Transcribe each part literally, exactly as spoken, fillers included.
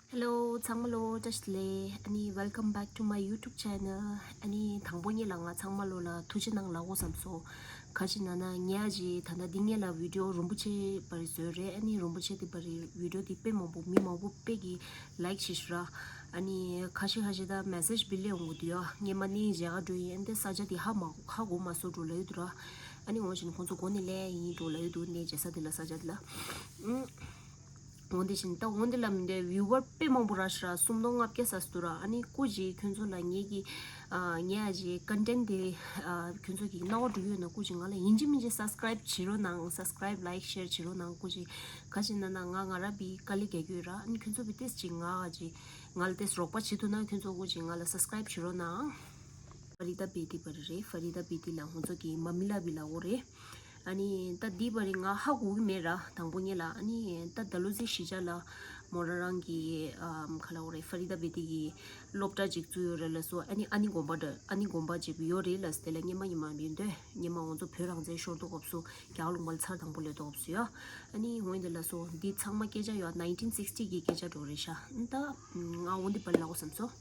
Hello ཚང་མ་ལོ་བཀྲ་ཤིས་བདེ་ལེགས། ཨ་ནི་welcome back to my YouTube channel. ཨ་ནི་དང་པོ་ཉིད་ལ་ང་ཚང་མ་ལོ་ལ་ཐུགས་རྗེ་གནང་ལབ་དགོས་བསམ་སོང་། ག་ཅི་ན་ན་ངས་ཨ་ཅེ་ད་ལྟ་འདི་ངས་ལ་video རིན་པོ་ཆེ་པར་བཟོས་རེད། ཨ་ནི་རིན་པོ་ཆེ་དེ་པར་video དེ་དཔེ་མང་པོ་མི་མང་པོ་དཔེ་གི་like བྱེད་ཤི་ར། ཨ་ནི་ཁ་ཤས་ཁ་ཤས་ད་message བི་ལེ་འོང་གི་འདུག་ཡ། ངས་མ་ནི་མཇལ་ག་འགྲོ་ཡིན་ཏེ་ས་ཆ་དེ་ཧ་མ་ཧ་གོ་མ་སོང་འགྲོ་ལ་ཡོད་དུ་ར། ཨ་ནི་འོང་བཞིན་ཁོང་ཚོ་གོ་ནས་ལས་ཡིན་འགྲོ་ལ་ཡོད་དུ་ནས་མཇལ་ས་དེ་ལ་ས་ཆ་དེ་ལ། ཨུམ། འོན་ཏེ་བཞིན་ད་འོན་ཏེ་ལ་མི་འདོད་viewer དཔེ་མང་པོ་ར་ཤི་ར་སུམ་སྟོང་ལྔ་བརྒྱ་ས་སུ་ར། ཨ་ནི་སྐུ་མཁྱེན་ཁྱོད་ཚོ་ལ་ངེད་ཀྱི་ཨ་ངེད་ཨ་ཅེ་content དེ་ཨ་ཁྱོད་ཚོ་གི་སྣང་བ་འགྲོ་ཡོད་ན་སྐུ་མཁྱེན་ང་ལ་ཡིན་གཅིག་མིན་གཅིག་subscribe བྱེད་རོགས་གནང་། subscribe like share བྱེད་རོགས་གནང་སྐུ་མཁྱེན། ག་ཅི་ན་ན་ང་ང་ར་བི་དཀའ་ལས་རྒྱག་གི་ཡོད་ར། ཨ་ནི་ཁྱོད་ཚོ་བི་ཏེས་ཅིག་ང་ཨ་ཅེ་ང་ལ་ཏེས་རོགས་པ་བྱེད་ཐུབ་ན་ཁྱོད་ཚོ་སྐུ་མཁྱེན་ང་ལ་subscribe བྱེད་རོགས་གནང་། ཕ་རི་ད་བེ་ཏི་པ་རི་རེད། ཕ་རི་ད་བེ་ཏི་ལ་ང་ཚོ་གི་མ་མི་ལ་བི་ལ་འོ་རེད། ཨ་ནི་ད་འདི་པ་རི་ང་ཧ་གོ་གི་མེད་ར་དང་པོ་ཉིད་ལ། ཨ་ནི་ད་ད་ལོ་ཟི་ཤི་ཅ་ལ་མོ་ར་རང་གི་ཨམ་ག་ལ་འོ་རེད། ཕ་རི་ད་བེ་ཏི་གི་སློབ་གྲྭ་ཅིག་བཙུགས་ཡོད་རེད་ལ་སོ། ཨ་ནི་ཨ་ནི་དགོན་པ་འདྲ་ཨ་ནི་དགོན་པ་ཅིག་ཡོད་རེད་ལ་སོ། དེ་ལ་སྙེ་མ་སྙེ་མ་མི་འདོད་སྙེ་མ་ང་ཚོ་བོད་རང་བཙན་ཤོར་དུས་སྐབས་སུ་རྒྱ་གར་ལུང་པ་ལ་ཚར་དང་པོ་ལོས་དུས་སྐབས་སུ་ཡ། ཨ་ནི་འོ་འདི་ལ་སོ་འདི་ཚང་མ་སྐད་ཆ་ཡོད་nineteen sixty གི་སྐད་ཆ་འགྲོ་རེད་ཤག་ད་ང་འོ་འདི་པ་ལ་འོ་བསམ་སོ།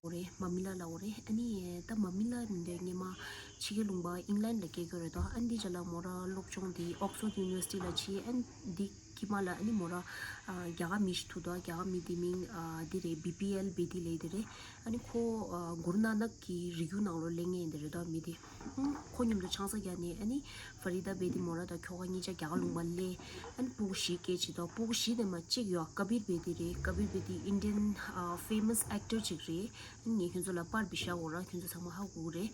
འོ་རེད། མ་མི་ལ་ལ་འོ་རེད། ཨ་ནི་ད་མ་མི་ལ་མི་འདོད་སྙེ་མ་ཕྱི་རྒྱལ་ལུང་པ་ཨིང་ལན་ལ་སྐྱེས་ཀྱི་རེད་དོ། ཨ་ནི་འདི་ཅ་ལ་མོ་ར་སློབ་སྦྱོང་འདི་Oxford University ལ་ཕྱིན། ཨ་ནི་འདི་ཁྱི་མ་ལ་ཨ་ནི་མོ་ར་ཨ་རྒྱ་གར་མི་ཞིག་ཐུག་དོ། རྒྱ་གར་མི་འདི་མིང་ཨ་འདི་རེད། བི་པི་ཨེལ་བེ་ཏི་ལབ་འདི་རེད། ཨ་ནི་ཁོ་ཨ་གུ་རུ་ན་ནག་གི་རིགས་རྒྱུད་ནང་ལོགས་སླེབས་མཁན་འདི་རེད་དོ་མི་འདི། ཨང་ཁོ་མཉམ་དུ་ཆང་ས་བརྒྱབ་ནས་ཨ་ནི་ཕ་རི་ད་བེ་ཏི་མོ་ར་དང་ཁྱོ་ག་གཉིས་ཆ་རྒྱ་གར་ལུང་པ་སླེབས། ཨ་ནི་སྤུ་གུ་བཞི་སྐྱེས་བྱས་དོ། སྤུ་གུ་བཞི་དེ་མ་གཅིག་ཡོད་ཀ་བིར་བེ་ཏི་རེད། ཀ་བིར་བེ་ཏི་Indian ཨ་famous actor ཅིག་རེད། ཨ་ནི་ངས་ཁྱོད་ཚོ་ལ་པར་བི་ཤ་འོ་ར་ཁྱོད་ཚོ་ཚང་མ་ཧ་གོ་གི་རེད།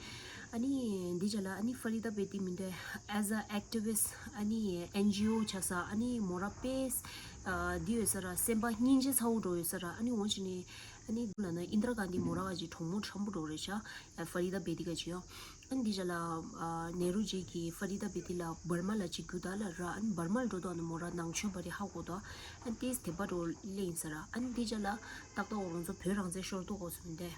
ཨ་ནི་འདི་ཅ་ལ་ཨ་ནི་ཕ་རི་ད་བེ་ཏི་མི་འདོད་as a activist ཨ་ནི་ཨེན་ཇི་ཨོ་ཆ་ས་ཨ་ནི་མོ་ར་དཔེ་ཨ་འདི་ཡོད་ས་ར་སེམས་པ་སྙིང་རྗེ་ཚ་བོ་འགྲོ་ཡོད་ས་ར། ཨ་ནི་འོ་ཅི་ནི་ཨ་ནི་ལ་ན་ཨིན་དྲ་གྷན་དྷི་མོ་ར་བ་ཅི་གྲོགས་མོ་ཁྲམ་པོ་འགྲོ་རེད་ཤག་ཕ་རི་ད་བེ་ཏི་ག་ཅི་ཡོད། ཨ་ནི་འདི་ཅ་ལ་ཨ་ནེ་རུ་ཇི་གིས་ཕ་རི་ད་བེ་ཏི་ལ་འབར་མ་ལ་ཅིག་རྒྱུག་ད་ལ་ར། ཨ་ནི་འབར་མ་ལ་འགྲོ་དོ་ནི་མོ་ར་ནང་ཆོས་པ་རེད་ཧ་གོ་དོ། ཨ་ནི་ཏེས་དེ་པ་རོ་ལེ་ཡིན་ས་ར། ཨ་ནི་འདི་ཅ་ལ་ཏག་ཏག་འོ་རང་ཚོ་བོད་རང་བཙན་ཤོར་དོ་གོ་སོང་དེ།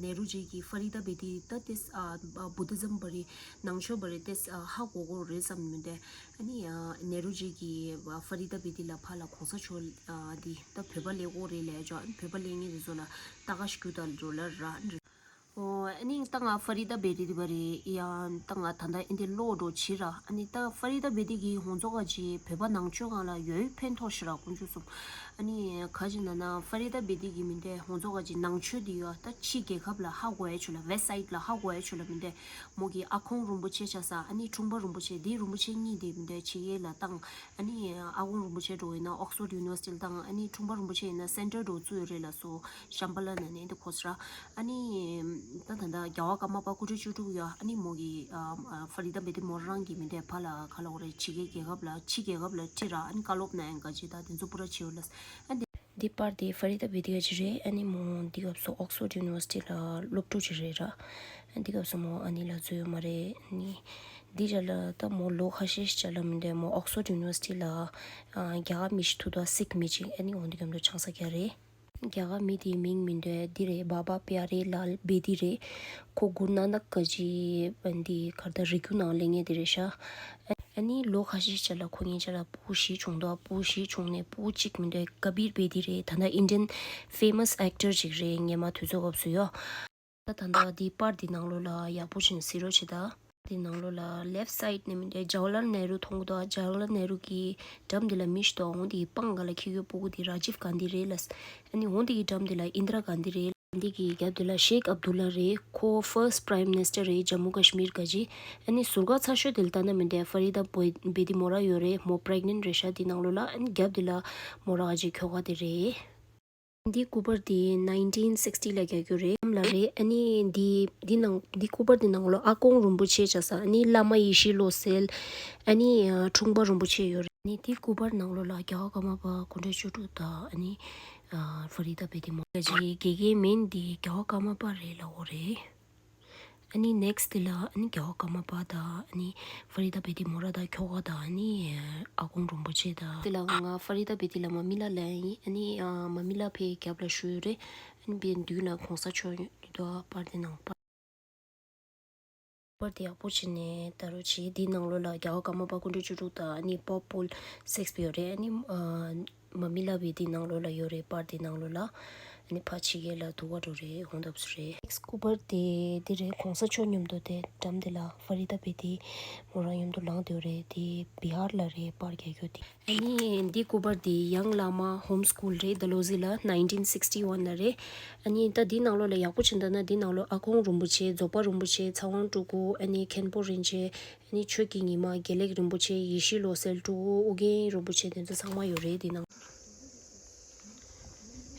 ནེ་རུ་ཇི་གིས་ཕ་རི་ད་བེ་ཏི་ད་ཏེས་ཨ་བུ་དི་ཛམ་པ་རེད། ནང་ཆོས་པ་རེད། ཏེས་ཨ་ཧ་གོ་གོ་རེད་བསམ་མི་འདུག་ཨ་ནི་ཨ་ནེ་རུ་ཇི་གིས་ཕ་རི་ད་བེ་ཏི་ལ་ཕ་ལ་གོང་ས་མཆོག་ཨ་འདི་ད་བོད་པ་ལས་གོ་རེད་ལས་ཅོ། ཨ་ནི་བོད་པ་ལས་ངེས་དེ་ཚོ་ལ་ཏ་ཀ་ཤི་རྒྱུ་ད་འགྲོ་ལ་ར། ཨོ་ཨ་ནི་ད་ང་ཕ་རི་ད་བེ་ཏི་དེ་པ་རེད་ཡ། ད་ང་ད་ལྟ་ཨིན་དེ་ལོ་འགྲོ་ཕྱི་ར། ཨ་ནི་ད་ཕ་རི་ད་བེ་ཏི་གི་ཧོང་ཚོ་ག་ཅི་བོད་པ་ནང་ཆོས་སྒང་ལ་ཡོད་ཕན་ཐོགས་ཤི་ར་ཀུན་ཆུ་སོང་། ཨ་ནི་ག་ཅི་ན་ན་ཕ་རི་ད་བེ་ཏི་གི་མི་འདས་ཧོང་ཚོ་ག་ཅི་ནང་ཆོས་དེ་ཡོད་ད་ཕྱི་རྒྱལ་ཁབ་ལ་ཧ་གོ་ཡ་ཆུ་ལ་West Side ལ་ཧ་གོ་ཡ་ཆུ་ལ་མི་འདས་མོ་གི་ཨ་ཁོང་རིན་པོ་ཆེ་ཆ་ས་ཨ་ནི་འཁྲུངས་པ་རིན་པོ་ཆེ་དེ་རིན་པོ་ཆེ་གཉིས་དེ་མི་འདས་ཕྱི་རྒྱལ་ལ་བཏང་། ཨ་ནི་ཨ་ཁོང་རིན་པོ་ཆེ་འགྲོ་ཡིན་ན་Oxford University ལ་བཏང་། ཨ་ནི་འཁྲུངས་པ་རིན་པོ་ཆེ་ཡིན་ན་Center འགྲོ་བཙུགས་ཡོད་རེད་ལ་སོ། ཤམ་བྷ་ལ་ན་ནས་འདི་ཁོ་སི་ར། ཨ་ནི་ད་ད་ད་རྒྱལ་བ་ཀརྨ་པ་སྐུ་ཕྲེང་བཅུ་དྲུག་ཡོད། ཨ་ནི་མོ་གི་ཨ་ཨ་ཕ་རི་ད་བེ་ཏི་མོ་རང་གི་མི་འདས་ཕ་ལ་ག་ལ་འོ་རེད་ཕྱི་རྒྱལ་རྒྱལ་ཁབ་ལ་ཕྱི་རྒྱལ་ཁབ་ལ་ཁྲིད་ར། ཨ་ནི་བཀའ་སློབ་གནང་ཡང་ག་ཅི་ད་དེ་ཚོ་པུ་ར་བྱེད་ཡོད་ལ། ཨ་འདི་འདི་པར་དེ་ཕ་རི་ད་བེ་ཏི་ག་ཅི་རེད། ཨ་ནི་མོ་འདི་སྐབས་སུ་Oxford University ལ་སློབ་ཕྲུག་ཅིག་རེད་ར། ཨ་འདི་སྐབས་སུ་མོ་ཨ་ནི་ལ་འཛུལ་ཡོད་མ་རེད། ཨ་ནི་འདི་ར་ལ་ད་མོ་ལོ་ཁ་ཤས་ཤིག་ལ་མི་འདས་མོ་Oxford University ལ་ཨ་རྒྱ་གར་མི་ཞིག་ཐུག་ད་སིག་མི་ཅིག་ཨ་ནི་འོ་འདི་གམ་དུ་ཆང་ས་རྒྱག་རེད། རྒྱ་གར་མི་དེའི་མིང་མི་འདོད་འདི་རེད། བྷ་བྷ་པྱ་རེ་ལཱལ་བེ་དི་རེད། ཁོ་གུ་རུ་ན་ནག་ག་ཅི་འདི་གར་ད་རིགས་རྒྱུད་ནང་ལེན་ངེས་དེ་རེད་ཤག་ཨ་ནི་ལོ་ཁ་ཤས་ཅ་ལ་ཁོ་ངེད་ཅ་ལ་སྤུ་གུ་བཞི་བྱུང་འདུག་སྤུ་གུ་བཞི་བྱུང་ནས་སྤུ་གུ་གཅིག་མི་འདོད་ཀ་བིར་བེ་དི་རེད། ད་ལྟ་Indian famous actor ཅིག་རེད། ངས་མ་དུས་ཚོད་སྐབས་སུ་ཡོད། ད་ད་ལྟ་འདི་པར་འདི་ནང་ལོགས་ལ་ཡག་པོ་ཞིག་གཟིགས་རོགས་བྱེད་ད། དེ་ནང་ལོགས་ལ་left side ནས་མི་འདུག་ཇ་ཝ་ལལ་ནེ་རུ་མཐོང་གི་འདུག་ཇ་ཝ་ལལ་ནེ་རུ་གི་འགྲམ་དེ་ལ་མི་ཞིག་འདུག་འོང་དེ་ཡི་པང་ག་ལ་འཁྱེར་གྱི་ཡོད་སྤུ་གུ་དེ་ར་ཇིབ་གྷན་དྷི་རེད་ལ། ཨ་ནི་འོང་དེ་ཡི་འགྲམ་དེ་ལ་ཨིན་དྲ་གྷན་དྷི་རེད། གྷན་དྷི་གི་རྒྱབ་དེ་ལ་ཤེག་ཨབ་དུ་ལ་རེད། ཁོ་first prime minister རེད་ཇམ་མུ་ཀ་ཤི་མིར་ག་ཅི། ཨ་ནི་ཟུར་ཁ་ཚ་ཤོས་དེ་ལ་ལྟ་ན་མི་འདུག་ཕ་རི་ད་བེ་དི་མོ་ར་ཡོད་རེད། མོ་pregnant རེད་ཤག་དེ་ནང་ལོགས་ལ། ཨ་ནི་རྒྱབ་དེ་ལ་མོ་ར་ག་ཅི་ཁྱོ་ག་དེ་རེད། འདི་སྐུ་པར་འདི་nineteen sixty ལ་རྒྱག་རྒྱུ་རེད། ལ་རེད། ཨ་ནི་འདི་འདི་ནང་འདི་སྐུ་པར་འདི་ནང་ལོ་ཨ་ཀོང་རིན་པོ་ཆེ་ཆ་ས། ཨ་ནི་བླ་མ་ཡེ་ཤེས་བློ་གསལ། ཨ་ནི་ཨ་འཁྲུངས་པ་རིན་པོ་ཆེ་ཡོད་རེད། ཨ་ནི་འདི་སྐུ་པར་ནང་ལོ་ལ་རྒྱལ་བ་ཀརྨ་པ་སྐུ་ཕྲེང་བཅུ་དྲུག་དང་ཨ་ནི་ཨ་ཕ་རི་ད་བེ་དི་མོ་ར་ཅི་དགེ་རྒན་མིན་འདི་རྒྱལ་བ་ཀརྨ་པ་རེད་ལ་འོ་རེད། ཨ་ནི་next དེ་ལ་ཨ་ནི་རྒྱལ་བ་ཀརྨ་པ་དང་ཨ་ནི་ཕ་རི་ད་བེ་དི་མོ་ར་དང་ཁྱོ་ག་དང་ཨ་ནི་ཨ་ཁུང་རིན་པོ་ཆེ་དང་། དེ་ལ་ང་ཕ་རི་ད་བེ་དི་ལ་མ་མི་ལ་ལ་ཡིན། ཨ་ནི་ཨ་མ་མི་ལ་ཕའི་རྒྱབ་ལ་བཞུགས་ཡོད་རེད། ཨ་ནི་བེ་མདུན་ལ་གོང་ས་མཆོག་ཡོད་དོ། པར་དེ་ནང་པར་པར་དེ་ཡག་པོ་བྱས་ནས་ད་རུང་བྱས། དེའི་ནང་ལོགས་ལ་རྒྱལ་བ་ཀརྨ་པ་སྐུ་ཕྲེང་བཅུ་དྲུག་དང་ཨ་ནི་Pope Paul six ཡོད་རེད། ཨ་ནི་ཨ་ མ་མི་ལ་བི་དེ་ནང་ལོགས་ལ་ཡོད་རེད། པར་དེ་ནང་ལོགས་ལ། ཨ་ནི་ཕ་ཕྱི་རྒྱལ་ལ་དུ་བ་འགྲོ་རེད། ཧོང་དབ་སུ་རེད། སྐུ་པར་དེ་དེ་རེད། གོང་ས་མཆོག་མཉམ་དུ་དེ་འགྲམ་དེ་ལ་ཧྥ་རི་ད་བི་དེ་མོ་རང་མཉམ་དུ་ལངས་བསྡད་ཡོད་རེད། དེ་བི་ཧར་ལ་རེད། པར་རྒྱག་རྒྱུ་དེ། ཨ་ནི་འདི་སྐུ་པར་འདི་ཡང་བླ་མ་ཧོམ་སྐུལ་རེད། ཌལ་ཧོ་ཟི་ལ་ནའིན་ཊིན་སིགས་ཊི་ཝན་ལ་རེད། ཨ་ནི་ད་འདི་ནང་ལོགས་ལ་ཡག་པོ་ཅིག་འདུག་ན། འདི་ནང་ལོགས་ཨ་ཁོང་རིན་པོ་ཆེ། རྫོགས་པ་རིན་པོ་ཆེ། ཚ་དབང་སྤྲུལ་སྐུ། ཨ་ནི་མཁན་པོ་རིན་ཆེན། ཨ་ནི་ཆོས་ཀྱི་ཉི་མ། དགེ་ལེགས་རིན་པོ་ཆེ། ཡེ་ཤེས་བློ་གསལ་སྤྲུལ་སྐུ། ཨོ་རྒྱན་རིན་པོ་ཆེ། དེ་ཚོ་ཚང་མ་ཡོད་རེད་འདི་ནང་།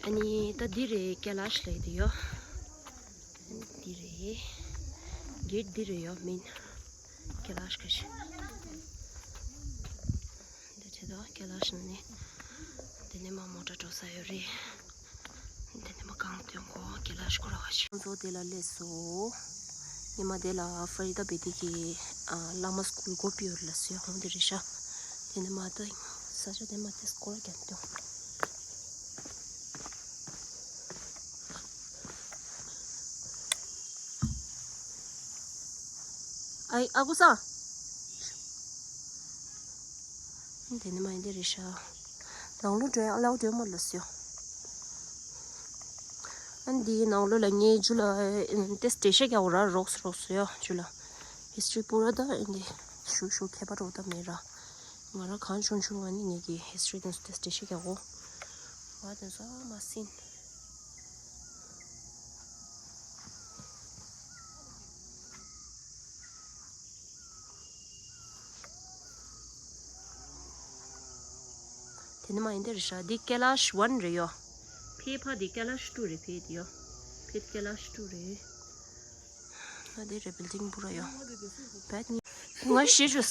ཨ་ནི་ད་འདི་རེད། ཀེ་ལ་ཤ་ལབ་དེ་ཡོད། འདི་རེད། གེ་ཊི་འདི་རེད་ཡོད། མིན། ཀེ་ལ་ཤ་ཁ་ཤས། འདི་བྱེད་དོ། ཀེ་ལ་ཤ་ནི། འདི་ནས་མ་མོ་ཊ་འགྲོ་ས་ཡོད་རེད། འདི་ནས་མ་གང་སྟོན་གོ། ཀེ་ལ་ཤ་ཁོ་ར་ཁ་ཤས། ཁོང་ཚོ་དེ་ལ་སླེབས་སོང་། ཉི་མ་དེ་ལ་ཧྥ་རི་ད་བི་དེ་གི་ཨ་བླ་མ་སྐུལ་སྒོ་ཕྱེ་ཡོད་ལ་སོ། ཡ་ཧོང་དེ་རེད་ཤག་དེ་ནས་མ་ད་ས་ཆ་དེ་མ་དེ་སྐོར་རྒྱག་འདུག་ཨའི་ཨ་ཁུ་སང་། དེ་ནི་མ་ཡིན་དེ་རེད་ཤག་ནང་ལོགས་འགྲོ་ཡ་ལའོ་འགྲོ་མ་ལ་སོ། ཨ་འདིའི་ནང་ལོགས་ལ་ངའི་ཇུ་ལ་ཏེ་སྟེ་ཤ་རྒྱག་གོ་ར། རོགས་རོགས་སོ་ཡ་ཇུ་ལ། ཧིས་ཊི་རི་པུ་ར་ད་ཨ་འདི་ཞུ་ཞུ་ཁྱད་པར་འགྲོ་ད་མེད་ར། ང་ར་གང་བྱུང་བྱུང་ཨ་ནི་ངེད་ཀྱི་ཧིས་ཊི་རི་དེ་ཚོ་ཏེ་སྟེ་ཤ་རྒྱག་གོ། ང་དེ་ཚོ་མ་སྲིན། དེ་ནི་མ་ཡིན་དེ་རེད་ཤག་འདི་ཀེ་ལ་ཤ་ཝན་རེད་ཡོ། ཕེ་ཕ་འདི་ཀེ་ལ་ཤ་ཊུ་རེད། ཕེ་འདི་ཡོ། ཕེ་ཀེ་ལ་ཤ་ཊུ་རེད། ང་དེ་རེད། བིལ་ཌིང་པུ་ར་ཡོ། བེད་ནི་ང་ཤེས་ཞུས།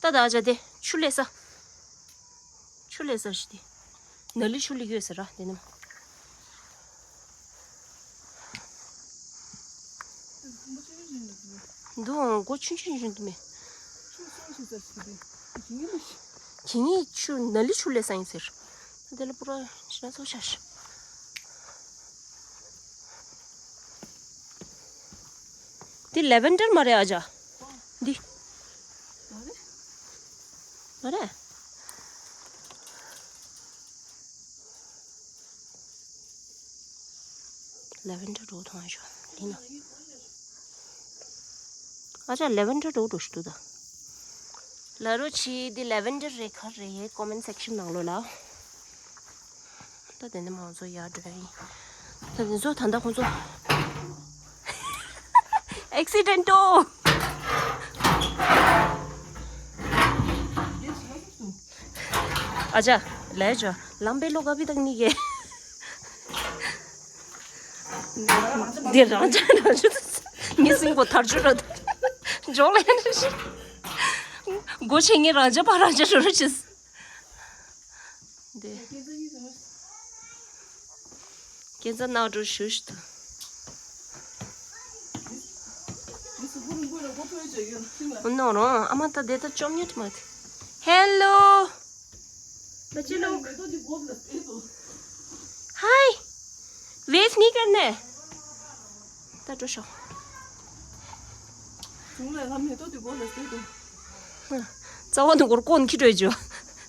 ད་ད་ཨ་ཅག་དེ་ཆུ་ལས་ས། ཆུ་ལས་ས་ཞིག་དེ། ནཱ་ལི་ཆུ་ལི་ཡོད་ཟེར་ར་དེ་ནི། འདུག་ཨང་། སྒོ་ཆུང་ཆུང་ཞིག་འདུག་མེད། ཁྱི་ངན་ཆུ་ནཱ་ལི་ཆུ་ལས་ས་ཡིན་ཟེར། དེ་ལ་པུ་ར་ཞེ་ན་ཚོགས་ཤ་ཤ། འདི་ལེ་ཝན་ཌར་མ་རེད་ཨ་ཅག་འདི། མ་རེད། ལེ་ཝན་ཌར་འགྲོ་མཐོང་ཤོག་འདི་ན། ཨ་ཅག་ལེ་ཝན་ཌར་འགྲོ་འགྲོ་ཞིག་འདུག་ད། ལ་རོ་ཆི་འདི་ལེ་ཝན་ཌར་རེད་ག་རེད། ཀོ་མེན་སེག་ཤན་ནང་ལོགས་ལ། ད་དེ་ནས་མང་ཚོ་ཡར་འགྲོ་ཡ་ཡིན། ད་དེ་ཚོ་ད་ལྟ་ཁོང་ཚོ་ཨེག་སི་ཌེན་ཊལ། ཨ་ཅག་ལས་ཅོ་ལམ་པའི་ལོ་ག་བི་དག་ནི་གེ། འདི་རང་ཅག་རང་ཅག་ངའི་སེམས་པོ་ཐར་ཆུ་ར་འཇོག་ལ་ཡང་ཞིག་སྒོ་ཕྱེ་ངའི་རང་ཅག་ཕ་རང་ཅག་རུ་རུ་ཆེས། འདི། ཁྱེད་ཚོ་ནང་འགྲོ་ཞུ་ཞུ་ཐུ། ཨོ་ནོ་རོ་ཨ་མ་ད་དེ་ད་བཅོམ་ཉོ་དུ་མ་དེ། ཧེ་ལོ། बच्चे लोग। हाय। वेव नहीं करना है। ད་འགྲོ་ཤོག་རྩ་བ་ནི་སྒོར་ཀོན་ཁྱི་འགྲོ་རྒྱུ།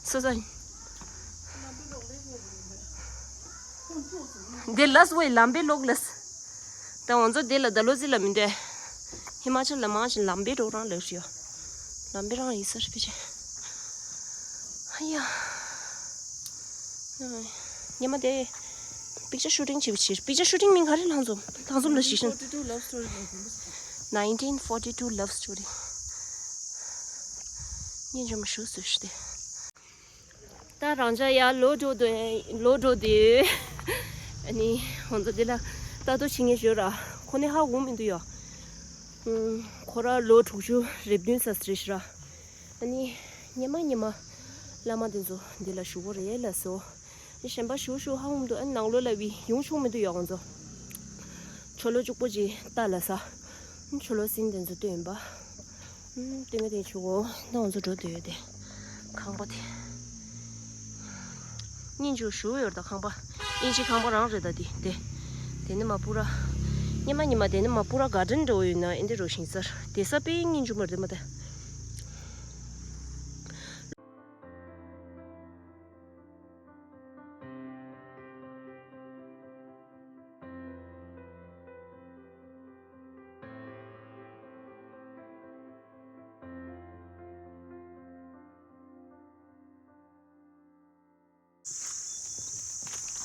སོ་སོ་ཡིན། འདི་ལས་བོའི་ལམ་པའི་ལོག་ལས། ད་ང་ཚོ་འདི་ལ་ད་ལོ་ཟི་ལ་མི་འདོད། ཧི་མ་ཅལ་ལ་མང་ཞིང་ལམ་པའི་རོགས་རང་ལས་རིོ། ལམ་པའི་རང་ཡིན་ས་རེད་པེ་ཅེ། ཨ་ཡ། ཉི་མ་དེ། པིག་ཅར་ཤུ་ཊིང་བྱེད་པའི་ཕྱིར། པིག་ཅར་ཤུ་ཊིང་མིང་ག་རེ་ལྷག་འཛོམས། ལྷག་འཛོམས་ལ་ཞིག་ཤིང་། Nineteen forty two love story. སྙན་ཅུང་ཞུ་སུ་ཞུ་སྟེ། ད་རང་ཅག་ཡར་ལོག་འགྲོ་དུས་ལོག་འགྲོ་དུས། ཨ་ནི་ང་ཚོ་འདི་ལ་ལྟ་རྟོག་བྱེད་མཁན་ཞིག་ཡོད་ར། ཁོ་ནི་ཧ་གོ་མི་འདུག་ཡ། ཁོ་ར་ལོ་དྲུག་ཅུ་རེ་བདུན་ཙམ་རེད་ཤག་ར། ཨ་ནི་ཉི་མ་ཉི་མ་བླ་མ་དེ་ཚོ་འདི་ལ་བཞུགས་ཀྱི་རེད་ལབ་སོང་། ཨ་ནི་གཞན་པ་ཞུ་ཞུ་ཧ་གོ་མི་འདུག་ཨ་ནི་ནང་ལོགས་ལ་བི་ཡོང་ཆོག་མི་འདུག་ཡ་ང་ཚོ། ཆོ་ལོ་གཅིག་པོ་ཅིག་ལྟ་ལ་ས། ཆོ་ལོ་སྲིན་དེ་ཚོ་སྟོན་པ། ཨུམ། སྟོན་ག་དེ་ཆུ་གོ། ད་ང་ཚོ་འགྲོ་འདོད་ཡོད་དེ། ཁང་པ་དེ། སྙིང་རྗེ་ཞུ་ཡོད་ད་ཁང་པ། དབྱིན་ཇི་ཁང་པ་རང་རེད་ད་དེ་དེ། དེ་ནི་མ་པུ་ར། སྙེ་མ་སྙེ་མ་དེ་ནི་མ་པུ་ར་ག་ཌན་འདྲ་བོ་ཡོད་ན་ཨེ་འདྲ་རོ་ཞིང་སར་དེ་ས་པའི་སྙིང་རྗེ་མ་རེད་མ་ད།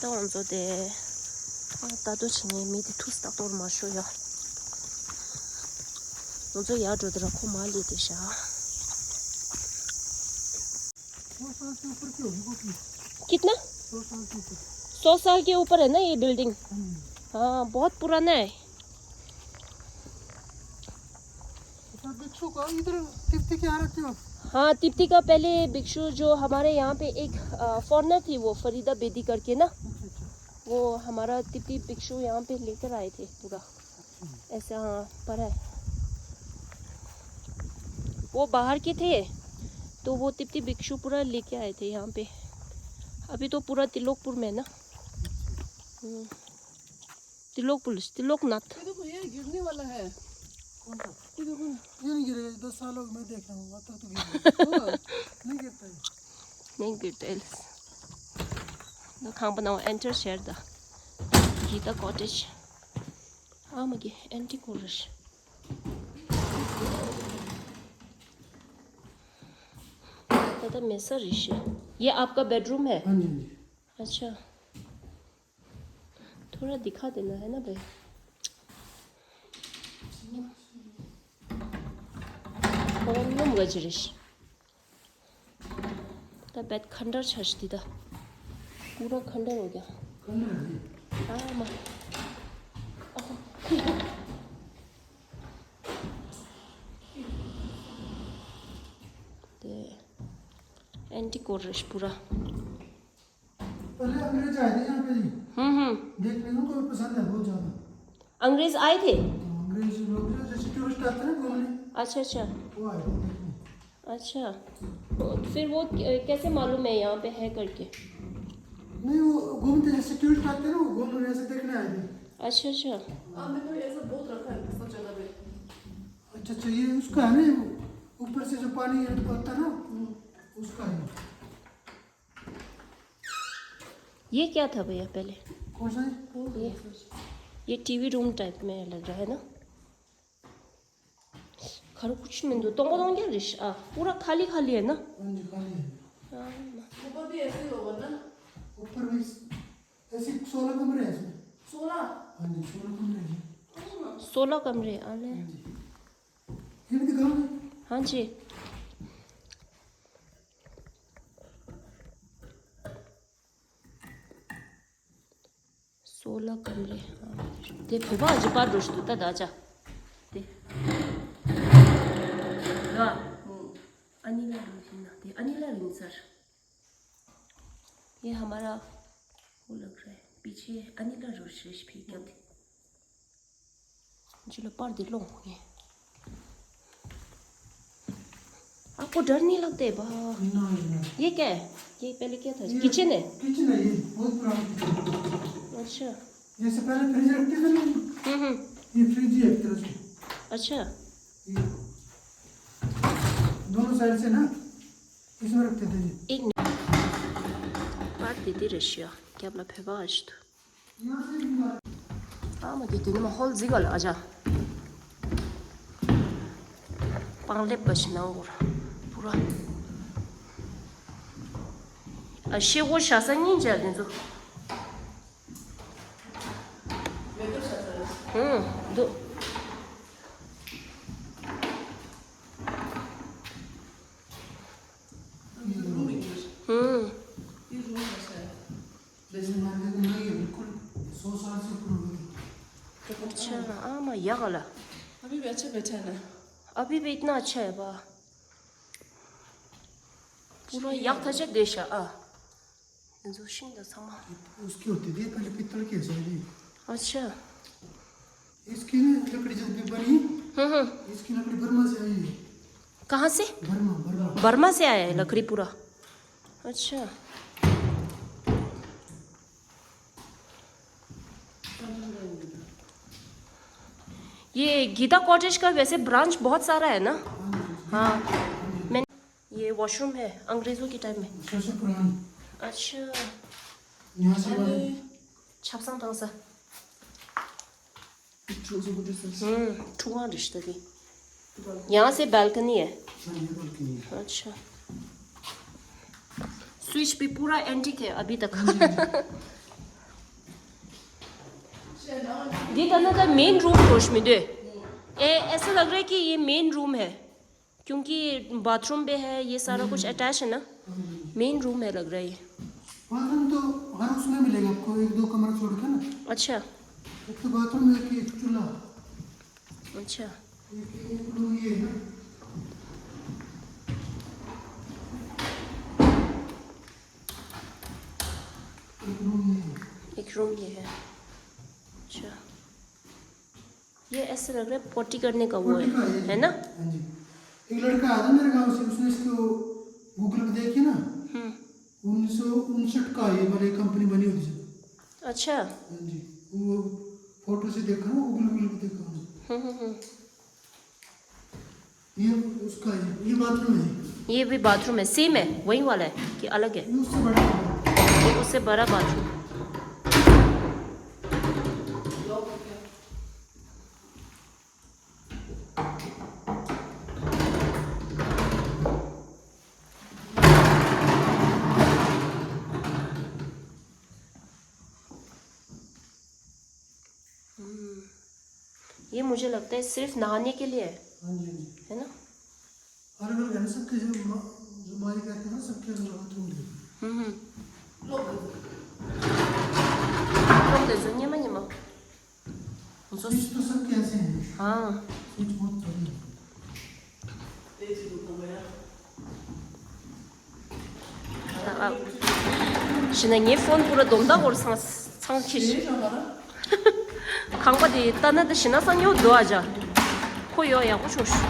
ད་ང་ཚོ་དེ་ཨ་ལྟ་རྟོག་བྱེད་མཁན་མི་དེ་ཐུག་ལྟ་རྟོག་མ་ཤོར་ཡ། ང་ཚོ་ཡར་འགྲོ་དེ་ར་ཁོ་མར་སླེབས་དེ་བཞག कितना? सौ साल के ऊपर है ना ये बिल्डिंग? हाँ, बहुत पुराना है। भिक्षु का इधर तिप्ती के यहाँ रहते हो? हाँ, तिप्ती का पहले भिक्षु जो हमारे यहाँ पे एक फॉरेनर थी, वो फरीदा बेदी करके ना, वो हमारा तिप्ती भिक्षु यहाँ पे लेकर आए थे पूरा। ऐसा, हाँ, पर है। वो बाहर के थे, तो वो तिप्ती भिक्षु पूरा लेके आए थे यहाँ पे। अभी तो पूरा तिलोकपुर में ना। हम्म। तिलोकपुर, तिलोकनाथ। ये देखो, ये गिरने वाला है। कौन सा? ये देखो ना। ये नहीं गिरेगा, ये दस साल हो गए, मैं देख रहा हूँ, अब तक तो गिर नहीं गिरता है। नहीं गिरता है। ཁང་པ་ནང་ཨེན་ཊར་བྱས་ད། Gita Cottage. ཨ་མ་གི་ཨེན་ཊི་ཀོ་རེད། ད་ད་མེད་ས་རེད་ཤི། ये आपका बेडरूम है? हाँ जी, हाँ जी। अच्छा। थोड़ा दिखा देना है ना भाई। थोड़ा ཉམས་དགའ་ཅི་རེད་ཤི། ད་བེད་ཁ་འདར་ཆགས་ཤི་འདི་ད། पूरा खंडर हो गया। खंडर है। हाँ, माँ। ते एंटीक हो रहा है पूरा। पहले अंग्रेज आए थे यहाँ पे जी। हम्म, हम्म। देखने में कोई पसंद है बहुत ज्यादा। अंग्रेज आए थे? तो अंग्रेज लोग जो जैसे टूरिस्ट आते हैं ना घूमने, अच्छा, अच्छा। वो आए थे देखने। अच्छा। तो फिर वो क-, कैसे मालूम है यहाँ पे है करके? नहीं, वो घूमते जैसे टूरिस्ट आते हैं ना, वो घूमने ऐसे देखने आए थे। अच्छा, अच्छा। हाँ, देखो, ये ऐसा बहुत रखा है सब जगह पे। अच्छा, अच्छा, ये उसका है ना, वो ऊपर से जो पानी ये पड़ता है ना, उसका है। ये क्या था भैया पहले? कौन सा है? ये, ये टीवी रूम टाइप में लग रहा है ना? घर कुछ नहीं दो, तुमको तो क्या रिश-, आ, पूरा खाली खाली है ना? हाँ जी, खाली है। हाँ। ऊपर भी ऐसे ही होगा ना? ऊपर भी ऐसे सोलह कमरे हैं इसमें। सोलह? हाँ जी, सोलह कमरे हैं। सोलह कमरे, अरे। हाँ जी। ये भी दिखाओ ना। हाँ जी। सोलह कमरे। དེ་བོད་པ་ཅིག་པར་འགྲོ་ཞིག་འདུག་ད་ད་ཅག་དེ། ཨ་ནི་ལ་རིང་ཞིག་ན་དེ་ཨ་ནི་ལ་རིང་སར། ये हमारा वो लग रहा है पीछे अनिला रोशरेश भी क्या थे। जिलो पर दिलो ये। आपको डर नहीं लगते बा? नहीं, नहीं। ये क्या है? ये पहले क्या था? ये किचन है? किचन है ये, बहुत पुराना किचन। अच्छा। जैसे पहले फ्रिज रखते थे ना, हम्म, हम्म। ये फ्रिज ही है एक तरह से। अच्छा। ये दोनों साइड से ना, इसमें रखते थे ये। एक मिनट। बात दीदी रशिया, क्या अपना फेवा आज तो? ཨ་མ་དེ་དེ་ནི་མ་ཧོལ་ཟིག་ག་ལ་ཨ་ཅག་པང་ལེབ་ག་ཞིག་ནང་གོ་ར། པུ་ར། ཨ་ཤེ་གོ་ཤ་ས་ཉིན་ཅག་དེ་ཚོ། ཧུང་། འདུག་ཧུང་། अच्छा, आमा, यहाँ वाला। अभी भी अच्छा बैठा है ना? अभी भी इतना अच्छा है बा। पूरा यहाँ था जब देशा, आ। जो शिंदा समा। उसकी होती थी पहले पीतल की है सारी। अच्छा। इसकी ना लकड़ी जब भी बनी, हम्म, हम्म। इसकी लकड़ी बर्मा से आई है। कहाँ से? Burma, Burma. बर्मा से आया है लकड़ी पूरा। अच्छा। ये गीता कॉटेज का वैसे ब्रांच बहुत सारा है ना? हाँ। मैंने ये वॉशरूम है अंग्रेजों के टाइम में। सबसे पुरानी। अच्छा। यहाँ से बनी। छापसांग तंग सा। हम्म, ठुआ रिश्ता थी। यहाँ से बालकनी है। हाँ, ये बालकनी है। अच्छा। स्विच भी पूरा एंटीक है अभी तक। हाँ जी, हाँ जी। འདི་ལྟ་ན་ད་མེན་རུམ་འགྲོ་ཞིག་མི་འདུག་ཨེ། ऐसा लग रहा है कि ये मेन रूम है, क्योंकि बाथरूम भी है, ये सारा कुछ अटैच है ना। मेन रूम है लग रहा है ये। बाथरूम तो हर उसमें मिलेगा आपको, एक दो कमरा छोड़ के ना। अच्छा। एक तो बाथरूम है कि चूल्हा। अच्छा। एक, एक रूम ये है ना। एक रूम ये है। एक रूम ये है। अच्छा। ये ऐसे लग रहा है पोटी करने का वो है, पोटी का ये है ना? हाँ जी। एक लड़का आता मेरे गांव से, उसने इसको गूगल पे देखी ना। हम्म। उन्नीस सौ उनसठ का ये वाली कंपनी बनी हुई थी। अच्छा। हाँ जी। वो फोटो से देखा ना, गूगल, गूगल पे देखा ना। हम्म हम्म हम्म। ये उसका है, ये बाथरूम है। ये भी बाथरूम है, सेम है, वही वाला है कि अलग है? ये उससे बड़ा है। ये उससे बड़ा बाथरूम। हम्म। ये मुझे लगता है सिर्फ नहाने के लिए है। हाँ जी, हाँ जी। है ना? अलग अलग है ना सबके, जो मा-, जो माई कहते हैं ना, सबके अलग अलग बाथरूम है। हम्म हम्म। लोग दे दो। लोग दे दो, ཉི་མ་ཉི་མ། स्विच तो सबके ऐसे हैं। हाँ। स्विच बहुत बड़े हैं। ཤི་ན་ངའི་ཕོན་པུ་ར་སྡོམ་ད་འོར་ཚང་ཚང་ཁྱེར་ཤི། ཁང་པ་དེ་ལྟ་ན་དེ་ཤི་ན་སང་ཉོ་འདུག་ཨ་ཅག་ཁོ་ཡོ་ཡག་པོ་བྱུང་ཤི།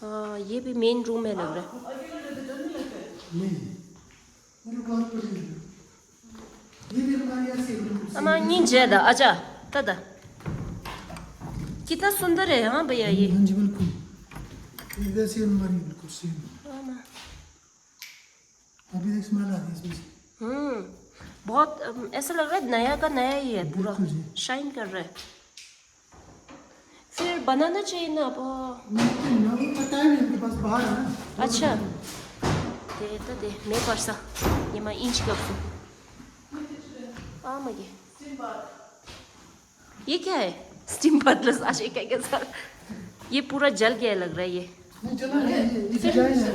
ཨ། ये भी मेन रूम है लग रहा है। नहीं। मेरे बाहर पड़ी है। ये भी हमारी ऐसी रूम, अमा, नीचे दा, अच्छा, दादा। कितना सुंदर है, हाँ भैया, ये। हाँ जी, बिल्कुल। ये वैसी अलमारी, बिल्कुल सेम। हाँ, माँ। अभी देख, स्मेल आ रही है इसमें से। हम्म, बहुत, अम, ऐसा लग रहा है नया का नया ही है पूरा, बिल्कुल जी। शाइन कर रहा है। फिर बनाना चाहिए ना अब। नहीं, नहीं, वो पता है नहीं, उनके पास बाहर है ना। अच्छा। दे तो दे, मैं कर सा। ये मैं इंच कर दूँ। आ, मगे। ये क्या है? स्टीम बाथ प्लस आज एक है क्या सर? ये पूरा जल गया लग रहा है ये। नहीं, जला नहीं है, ये, ये डिजाइन है।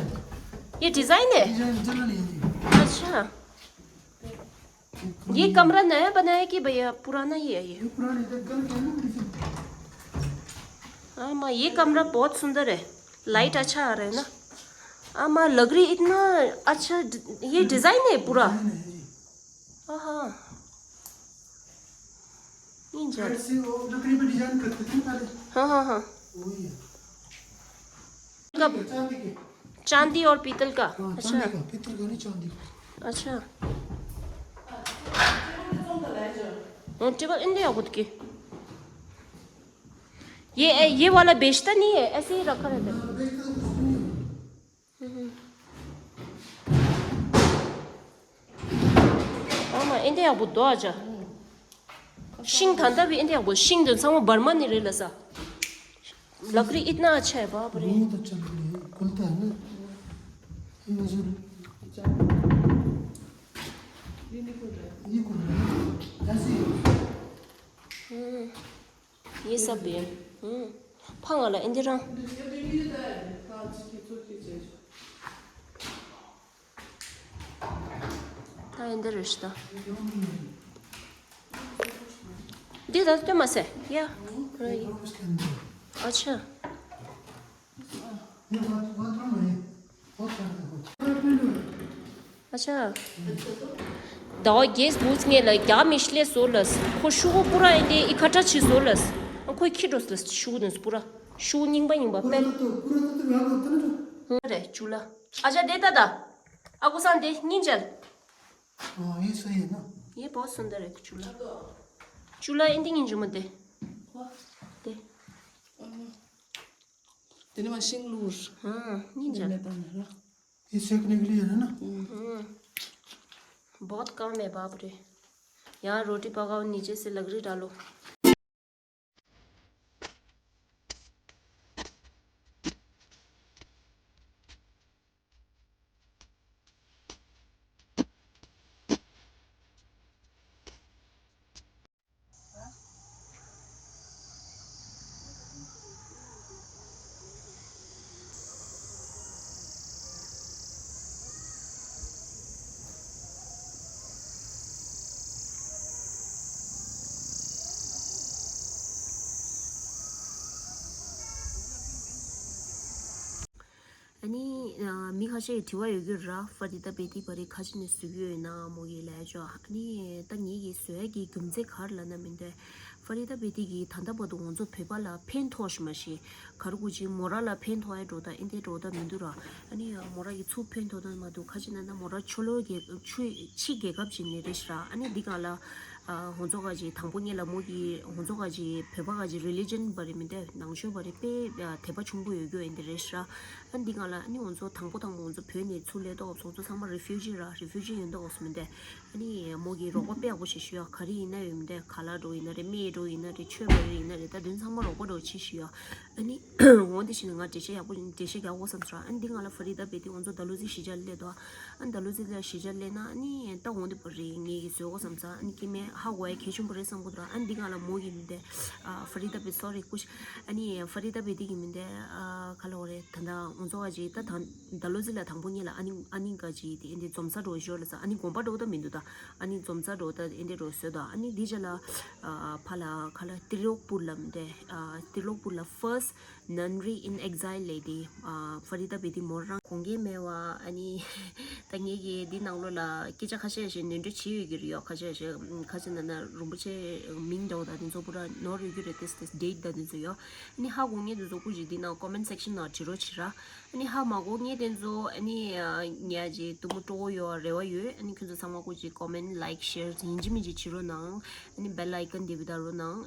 ये डिजाइन है? डिजाइन जला नहीं है जी। अच्छा। ये कमरा नया बनाया कि भैया पुराना ही है ये? ये पुराना है, इधर गल गया ना, इधर। हाँ माँ, ये कमरा बहुत सुंदर है, लाइट अच्छा आ रहा है ना। हाँ माँ, लकड़ी इतना अच्छा, ये डिजाइन है पूरा। डिजाइन है जी। हाँ हाँ। ये जा- साइड से वो लकड़ी पे डिजाइन करते थे ना पहले। हाँ हाँ हाँ। वही है। कब? चांदी के। चांदी और पीतल का? हाँ, अच्छा। चांदी का, पीतल का नहीं, चांदी का। अच्छा। हाँ, टेबल इन दिया खुद की। ये, ये वाला बेचता नहीं है, ऐसे ही रखा रहता है। हाँ, बेचता तो कुछ नहीं है। ཨ་མ། ཨེ་འདི་ཡག་པོ་འདུག་ཨ་ཅག་ཤིང་ད་ལྟ་བི་ཨེ་འདི་ཡག་པོ། ཤིང་དེ་ཚང་མ་འབར་མ་ནི་རེད་ལ་ས། लकड़ी इतना अच्छा है, बाप रे। बहुत अच्छा लकड़ी है, खुलता है ना। ये जो, ये नहीं खुल रहा है। ऐसे ही। हम्म। ये सब भी है। हम्म। ཕ་ང་ལ་ཨེ་འདི་རང་། ད་ཨེ་འདི་རེད་ཤི་ད། འདི་ད་སྟོན་མ་ཟེར་ཡ། अच्छा। अच्छा। ད་རྒྱས་བུ་ངེད་ལ་རྒྱ་མི་ཤི་ལས་བཟོ་ལ། ཁོ་ཤུ་གུ་པུ་ར་ཨེ་འདི་ཨི་ཁ་ཏྲ་ཆི་བཟོ་ལ། ཁོས་ཁྱི་འགྲོ་ལ་ཤུ་གུ་ནས་པུ་ར། ཤུ་གུ་རྙིང་པ་རྙིང་པ་དཔེ། རེད་ཅུ་ལ། ཨ་ཅག་དེ་ད་ད། ཨ་ཁུ་སང་དེ་སྙིང་རྗེ། हाँ, ये सही है ना? ये बहुत सुंदर है चूल्हा। चूल्हा ཨེ་འདི་སྙིང་རྗེ་མོ་དེ། དེ། དེ་ནི་མ་ཤིང་ལུར། ཧང་། སྙིང་རྗེ། དེ་ནི་དང་ནི་ར། ये सेकने के लिए है ना? हम्म। बहुत काम है बाप रे। यहाँ रोटी पकाओ, नीचे से लकड़ी डालो। ཞེས་དྲི་བ་ཡོད་རྒྱུ་ར། ཧྥ་རི་ད་བེ་ཏི་བ་རི་ཁ་ཅིག་ནས་བཟོ་གི་ཡོད་ན་མོ་གི་ལས་ཅོ། ཨ་ནི་ད་ངེད་ཀྱི་བཟོ་ཡ་གི་རྒྱུ་མཚན་ག་རེ་ལབ་ན་མི་འདོད། ཧྥ་རི་ད་བེ་ཏི་གི་ད་ལྟ་བར་དུ་ང་ཚོ་བོད་པ་ལ་ཕན་ཐོགས་ཤི་མ་ཤི། ག་རེ་གུ་ཅི་མོ་ར་ལ་ཕན་ཐོགས་ཡ་འགྲོ་ད་ཨིན་དེ་འགྲོ་ད་མི་འདུག་ར། ཨ་ནི་མོ་ར་གི་ཚུར་ཕན་ཐོགས་ད་མ་འདུག་ཁ་ཅིག་ན་ན་མོ་ར་ཆོ་ལོ་གི་ཆུ་ཕྱི་རྒྱལ་ཁབ་ཅིག་ནས་རེད་ཤི་ར། ཨ་ནི་འདི་ག་ལ་ཨ་ཧོང་ཚོ་ག་ཅི་དང་པོ་ངེད་ལ་མོ་གི་ཧོང་ཚོ་ག་ཅི་བོད་པ་ག་ཅི་རི་ལི་ཇན་བ་རི་མི་འདོད་ནང་ཆོས་བ་རི་དཔེ་དད་པ་ཆུང་པོ་ཡོད་རྒྱུ་ཨིན་དེ་རེད་ཤི་ར། ཨ་འདི་ག་ལ་ཨ་ནི་ང་ཚོ་དང་པོ་དང་པོ་ང་ཚོ་བོད་ནས་ཚུར་སླེབས་ཏོག་ང་ཚོ་ཚང་མ་རི་ཕུ་ཇི་ར། རི་ཕུ་ཇི་ཡོད་ཏོག་མི་འདོད། ཨ་ནི་མོ་གི་རོགས་པ་དཔེ་ཡག་པོ་ཞིག་ཞུ་ཡ། ག་རེ་ཡིན་ན་ཡོད་མི་འདོད། ཁ་ལག་འགྲོ་ཡིན་ན་རེད། སྨན་འགྲོ་ཡིན་ན་རེད། ཆོས་པ་ཡིན་ན་རེད། ད་དོན་ཚང་མ་རོགས་པ་འགྲོ་ཆེ་ཞུ་ཡ། ཨ་ནི་འོང་དེ་ཞིག་ནི་ང་འགྲེལ་བཤད་ཡག་པོ་འགྲེལ་བཤད་རྒྱག་དགོས་བསམ་སོང་། ཨ་ནི་འདི་ང་ལ་ཧྥ་རི་ད་བེ་ཏི་ང་ཚོ་ད་ལོ་ཟི་ཞི་ཅར་སླེབས་དོ། ཨ་ནི་ད་ལོ་ཟི་ལ་ཞི་ཅར་སླེབས་ན་ཨ་ནི་ད་འོང་དེ་པ་རེད། ངེད་ཀྱི་བཟོ་དགོས་བསམ་ས། ཨ་ནི་ཀི་མེ་ཧ་གོ་ཡ་གལ་ཆེན་པོ་རེད་བསམ་གོ་དོ། ཨ་ནི་འདི་ང་ལ་མོ་གི་མི་འདོད། ཨ་ཧྥ་རི་ད་བེ་སོ་རི་ཀུ་ཤ། ཨ་ནི་ཧྥ་རི་ད་བེ་ཏི་གི་མི་འདོད། ཨ་ག་ལ་འོ་རེད། ད་ད་ང་ཚོ་ག་ཅི་ད་ད་ད་ལོ་ཟི་ལ་དང་པོ་ངེད་ལ་ཨ་ནི་ཨ་ནི་ག་ཅི་དེ་ཨེ་འདི་འཛོམས་ས་འགྲོ་ཞོར་ལ་ས། ཨ་ནི་དགོན་པ་འགྲོ་ད་མི་འདུག་ད་ཨ་ནི་འཛོམས་ས་འགྲོ་ད་ཨེ་འདི་འགྲོ་བཟོས་ད། ཨ་ནི་འདི་ཅ་ལ་ཨ་ཕ་ལ་ཁ་ལ་ཏི་ལོག་པུར་ལ་མི་འདོད། ཨ་ཏི་ལོག་པུར་ལ་first nunnery in exile ལས་དེ་ཨ་ཧྥ་རི་ད་བེ་ཏི་མོ་རང་གོང་གེ་མེ་བ། ཨ་ནི་ད་ངེད་ཀྱི་འདི་ནང་ལོ་ལ་སྐད་ཆ་ཁ་ཤས་ཤིག་ནོར་འཁྲུལ་བྱེད་ཡོད་ཀྱི་རེད་ཡོ། ཁ་ཤས་ཤིག་ཁ་ཤས་ན་ན་རིན་པོ་ཆེ་མིང་འདྲ་བོ་ད་དེ་ཚོ་པུ་ར་ནོར་ཡོད་ཀྱི་རེད། དེ་དེ་date ད་དེ་ཚོ་ཡོ། ཨ་ནི་ཧ་གོ་ངེད་དེ་ཚོ་ཀུ་ཅི་འདི་ནང་comment section ནང་བྲིས་རོགས་བྱེད་ར། ཨ་ནི་ཧ་མ་གོ་ངེད་དེ་ཚོ་ཨ་ནི་ཉ་ཅི་ཏུ་མུ་སྤྲོ་བོ་ཡོ་རེ་བ་ཡོད། ཨ་ནི་ཁྱོད་ཚོ་ཚང་མ་ཀུ་ཅི་comment like share ཡིན་གཅིག་མིན་གཅིག་བྱེད་རོགས་གནང་། ཨ་ནི་bell icon དེ་བི་ད་རོགས་གནང་